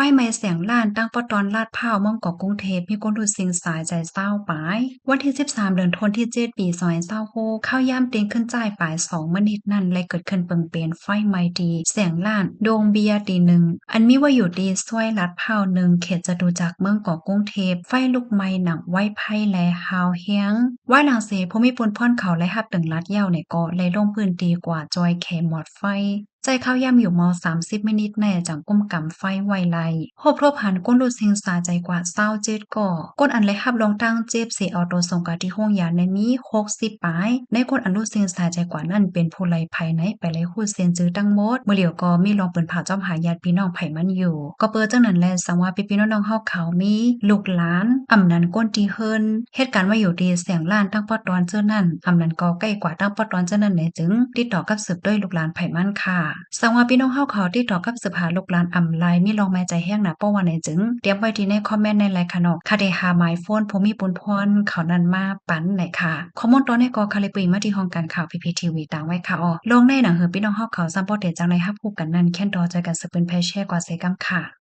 ໄຟໄໝ້ແສງລ້ານ ຕັ້ງປະຕອນລາດພ້າວ ເມືອງກອກ ກຸງເທບ ມີຄົນຖືກຊິງຕາຍໃຈຊາວປາຍ. ວັນທີສິບສາມ ເດືອນທັນວາ ປີສອງພັນຊາວຫົກ ຂ່າວຍາມຕຽງຄືນສາຍປາຍສອງມະນິດນັ້ນ ໄດ້ເກີດຂຶ້ນເບິ່ງເປັນໄຟໄໝ້ທີ່ແສງລ້ານ ໂຮງເບຍຕີໜຶ່ງ ອັນມີໄວ້ຢູ່ທີ່ຊອຍລາດພ້າວໜຶ່ງ ເຂດຈະຕຸຈັກ ເມືອງກອກ ກຸງເທບ ໄຟລຸກໄໝ້ໜັງໄວໄຟ ແລະ ຮ້າວແຮງ. ວາຍຫຼັງເສຍ ຜູ້ມີປຸນພອນເຂົາໄດ້ຮັບເຖິງລັດແລ້ວນີ້ ກໍໄດ້ລົງພື້ນທີ່ກວາດຈ່ອຍແຄມອດໄຟ ໃຊ້ຂ່າວຍາມຢູ່ມາວສາມສິບມະນິດແນ່ ຈັ່ງກຸມກຳໄຟໄວ້ໄດ້. ຮວບຮວມຫັນຄົນຖືກຊິງຕາຍໃຈກວ່າຊາວເຈັດກໍ. ຄົນອັນໄດ້ຮັບລອງຕາງເຈັບ ເສຍເອົາໂຕສົ່ງກາທີ່ໂຮງຢານັ້ນມີຫົກສິບປາຍ. ໃນຄົນອັນຖືກຊິງຕາຍໃຈກວ່ານັ້ນ ເປັນຜູ້ໄຮ້ພາຍໃນໄປໄດ້ຮູ້ເຊັ່ນຊື່ທັງໝົດ. ເມື່ອຫຼຽວກໍມີລອງປືນຜາວຈອມຫາຍາດພີ່ນ້ອງໃຜມັນຢູ່. ກໍເປີດຈັ່ງນັ້ນແຫຼະ ສັງວ່າພີ່ໆນ້ອງໆເຮົາເຂົາມີລູກຫຼານ ອຳນັ້ນຄົນທີ່ເຮືອນ ເຮັດການໄວ້ຢູ່ທີ່ແສງລ້ານ ຕັ້ງປະຕອນເຈີນັ້ນ ອຳນັ້ນກໍໃກ້ກວ່າຕັ້ງປະຕອນເຈີນັ້ນແນ່ ຈຶ່ງຕິດຕໍ່ກັບສືບດ້ວຍລູກຫຼານໃຜມັນຄ່າ. ສັງວ່າພີ່ນ້ອງເຮົາເຂົາຕິດຕໍ່ກັບສືບຫາລູກຫຼານອຳໄລ ມີລອງໄມ້ໃຈແຮງໜາ ເພາະວ່າແນ່ ຈຶ່ງຕຽມໄວ້ທີ່ໃນຄອມເມັນໃນໄລຄະເນາະ. ຂ້າໄດ້ຫາໝາຍໂຟນຜູ້ມີປຸນພອນເຂົານັ້ນມາປັນໃນຄ່າ. ຂໍ້ມູນຕອນນີ້ກໍຄາລິບອີງມາທີ່ຫ້ອງການຂ່າວ PPTV ຕາງໄວ້ຄ່າອໍ. ລອງໃນໜັງເຮີພີ່ນ້ອງເຮົາເຂົາ ສຳບໍ່ເຕັນຈັ່ງໃດຮັບຮູ້ກັນນັ້ນ ແຄ້ນຕໍ່ຊ່ອຍກັນສືບເຜີຍແຜ່ແຊກວ່າໃສ່ກຳຄ່າ.